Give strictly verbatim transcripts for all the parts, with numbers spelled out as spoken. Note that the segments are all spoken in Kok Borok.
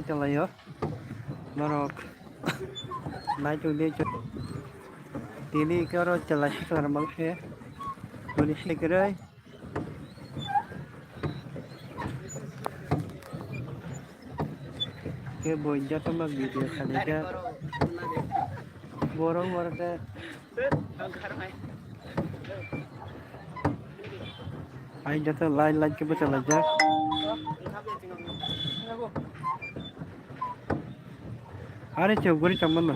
Chalaio. Norok naitung de chuk. Tini karo chalai klar mang khe. Tuni khe kwrwi. Khe bo joto ma video khali khe. Borok borok khe. Ai joto line line khe bwchalaijak. Are chwng guri tongmano.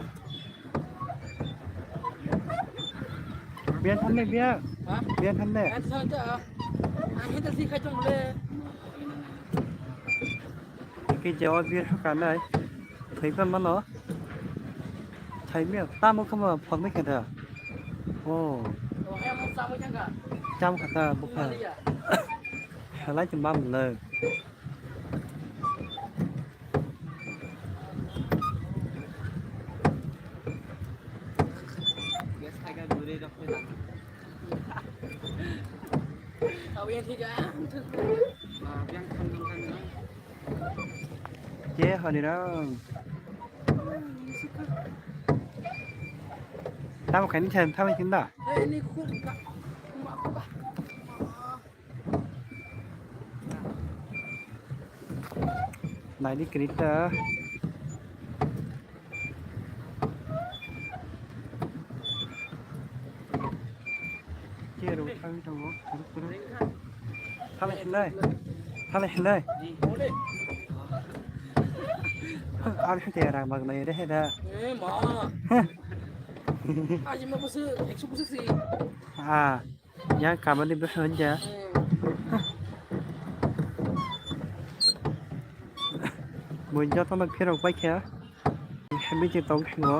Biya thanne biya. Ha? Biya thanne. Biya thanne. Ang hita si khai tong le. Ke jawa bir hakanai. Thoi pan mano. Thai mi tamo khama phang mi khe da. Oh. Oh, he mo sa mo chang ka. Cham kha ta bukha. Mali ya. Halai ti mam le. Ke honi rang. Tamo khaini chan tamo kinda. Naidi krita. Chero thang tongo. Thala hinai. Thala hinai. Ar hete rang bag nai re heda. Eh, ma. Aji ma bose ekso bose si. Ah. Yang kamani bwskango wngya. Mui jotono phirok paikha. Habit tong thingo.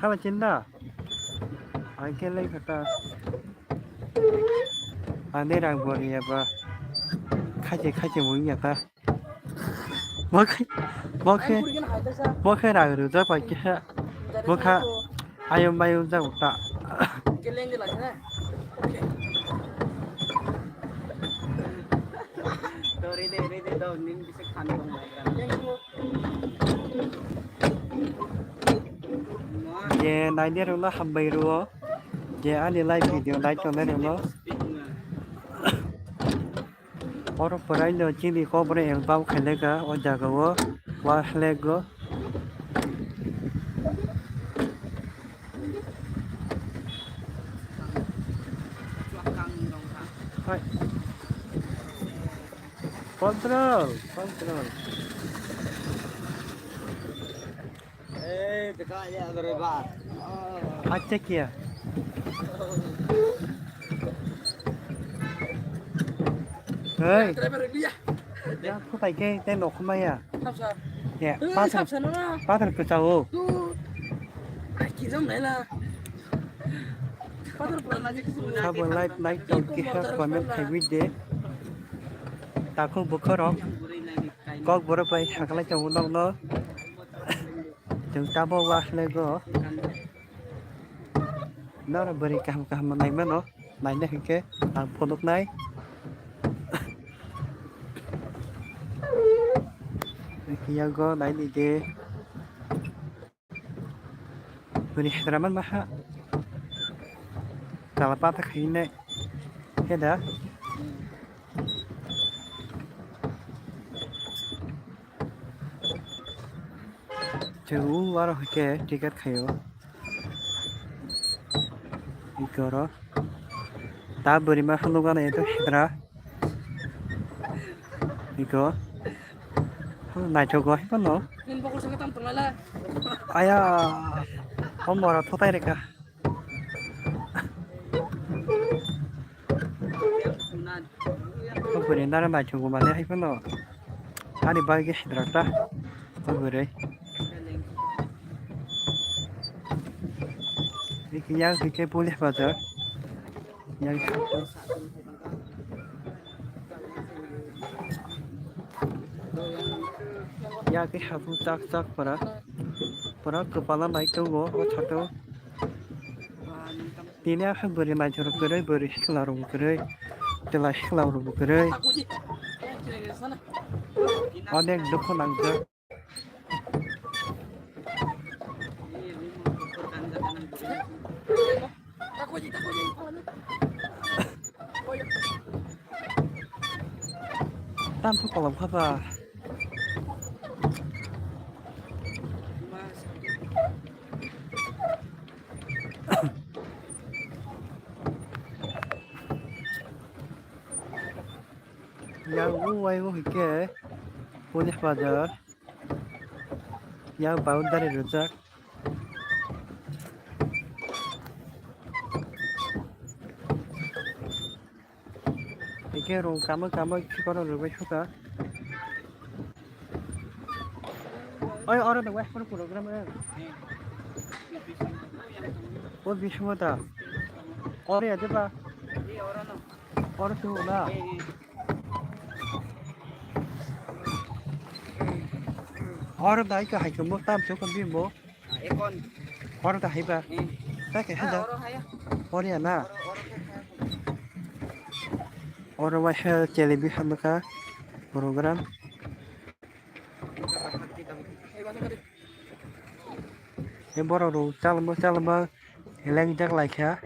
Khala chinda. Ang khe lai khata. Ani rang boriya ba. Khachi khachi mui ya ta. Bo khe, bo khe, bo khe rang rwjak bai khe. Bo kha ayung bayung jak ta. Je naidi rwno hambai rwo. Je ani live video nai tongnai rwno. Oro pwraino chini kok bono album khaileka o jagao wa khlego. Hai. Control, control. Ei, teka ya, dore ba. Acha kiya? Hei. Driver liya. Ya, khutai ke, te nokhma ya. Sab sab. Ya, eh, pathar, sab sab na. Pathar kwchao. Tu. Ai, ki jam naila. Pathar pura na je. Sabo like, like, tong kiha, comment khai wi de. Takhuk bukhorok. Kok borok bai saklai tongo nokno. Chwng tabok wa khlai go. Noro bwrwi kaham kaham nai mano. Naina hinkhe ang phunuknai. Yago naini de. Bwrwi hwdra man maha. Tala pata khainai. Heda. Chwng o aro hwnkhe ticket khaio. Iko oro. Ta bwrwi ma phunukgana eto hwdra. Iko. Naithogo hai phano. Aya. Hom oro thotai reka. Bwrwi nara naithogo mane hai phano. Ani bagwi hwdra ta. Bwrwi. Yang hwnkhe police bazar. Yang Ya khe habu chak chak pora. Pora kwpala nai tongo o thoto. Tini ang khe bwrwi naithok rok kwrwi, bwrwi sikla rok bo kwrwi, chwla sikla rok bo kwrwi. Onek dukhu nangjak. Tam thu kolom kha ba. Yang u wai u hike Police Bazar. Yang boundary rijak. Hike rung kama kama chikoro rwbai suka. Oi, oro the West Pro program eh. O bisingo da. Oro ya deba. Oro tu na. Oro dai ka hai ko mo tam so ko bimbo. Ekon. Oro da hai ba. Hmm. Ta ke Ah, hada. Oro haya. Oro ya na. Oro, oro ke haya. Oro waisa television ka program. Ni borok rok chalma chalma lengjak laikha.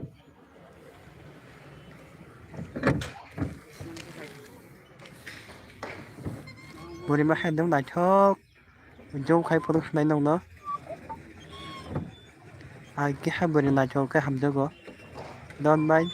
Bwrwi ma hai dong naithok. Jong khai phuru khnai nokno. Ai khe ha bwrwi naithok khe hamjago. Don't mind.